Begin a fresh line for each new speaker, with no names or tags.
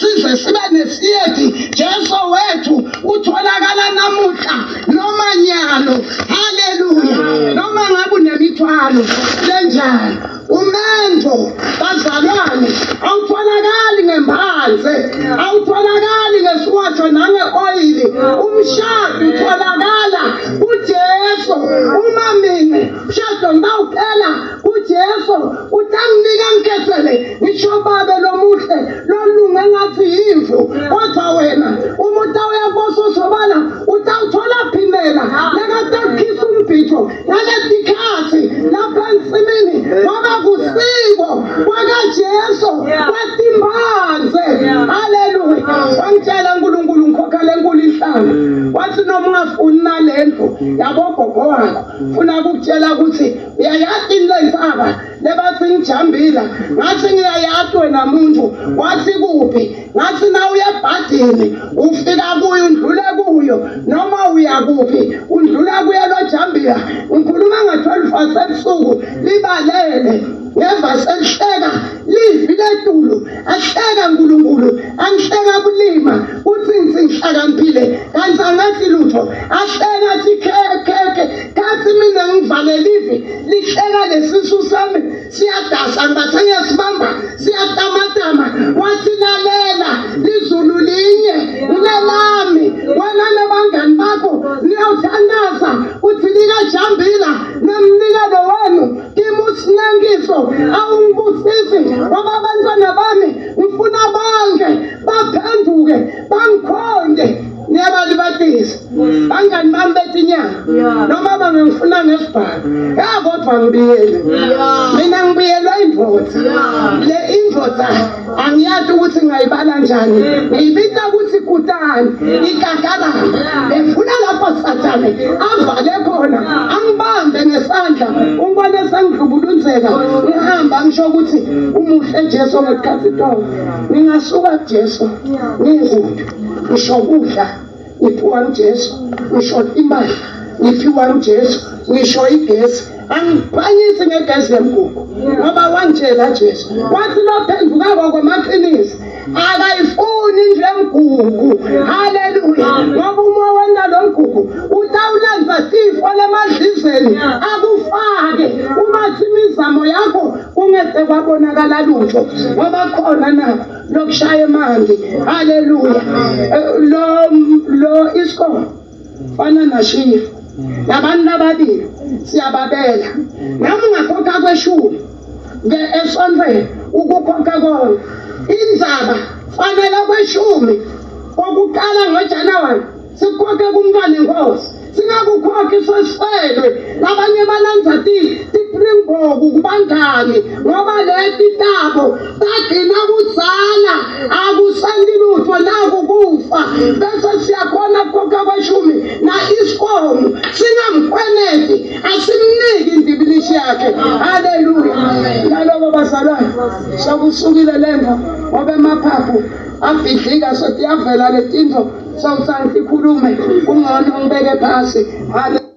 size sibe nesiyeti. Jesu wethu utholakala namuhla noma nyalo. Haleluya. Noma ngabe unemithwalo lenjani, umendo bazalwane awutholakali ngemphanze, awutholakali ngesiwasho nange-oyili. Umshado utholakala kuJesu. Uma mina mshado ngibawuphela kuJesu, utanginika ngikhethele ngisho babe lomuhle lolunge ngathi yimvu. Kodwa wena uma utawuya kubososobala utawuthola phimela lekatakukhisa umbhitho ngaletikhathi lapha ensimini, ngoba kusiko kwakaJesu kwetimphanze. Haleluya. Wangitshela uNkulunkulu ngikhokhele enkulu inhlanga, wathi noma ungafuni nalendlu yabogogo wakho, funa ukukutshela ukuthi uyayati into entsaba lebathi ngijambila. Ngathi ngiyayati wena muntu. Wathi kuphi? Ngathi na uya ebhadini ufika kuyo undlule kuyo, noma uya kuphi undlula kuyo lojambila. Ngikhuluma nga-12 wasebusuku, libalele ngeva selihleka livi letulu, ahleka uNkulunkulu, angihleka bulima uthi ngithi ngihlakaniphile kanti angathi lutho. Ahleka athi khekhe kathi mina ngivale livi lihleka lesisu sami siyadasa, ngibathe ngiyasibamba siyatamatama. Wathi lalela, lizulu linye ngilelami, wena nabangani bakho niyawuthandaza uthi likajambila nemnikelo wenu kimi usinengiso awungibusisi, ngoba abantwana bami ngifuna bonke baphenduke bangikhonde. Niyabalibatisa bangani bami bethi inyanga noma bangangifuna ngesibhamu ya, kodwa ngibiyele mina, ngibiyelwe indvodza. Le indvodza angiyati ukuthi ngayibala njani, ngiyibita ukuthi kutani ikakaramba befuna lapho sathane avale khona, angibambe ngesandla, ungibone sengidlubulunzeka ngihamba ngisho ukuthi umuhle Jesu ngesikhathi tonke. Ngingasuka kuJesu ngiyikuphi? Ngisho kudla ngiphiwa nguJesu, ngisho imali ngiphiwa nguJesu, ngisho igesi angiphanyisi ngegesi lemgugu, ngoba wangitshela Jesu wathi lophendukako kwamaqiniso akayifuni indlu emgugu. Haleluya. Ngoba uma wena lo mgugu utawulanza sifo lemadlizeni akufake, uma thi imizamo yakho kungede kwabonakala lutho, ngoba khona nakho lokushaya emanzi. Haleluya. Lo isikolo fana nashifu labantu ababili siyababela, noma ungakhokha kweshumi ke esontweni ukukhokha konke indzaba fanele kweshumi kokuqala ngoJanuwari sikukhokhe kumntwana inkosi, singakukhokhi sesifelwe. Labanye balanza ti-springbok kubangani ngoba leti tabo tagcina kudzala akusenti lutho naku kufa, bese siyakhona kukhokha kweshumi na isikomu singamkhweneti, asimniki indibilishi yakhe. Haleluya. Naloko bazalwane sokusukile lento, ngoba emaphaphu abhidlika sotiyavela letintfo sawusanti ikhulume, kungcono ngibeke phasi. Haleluya.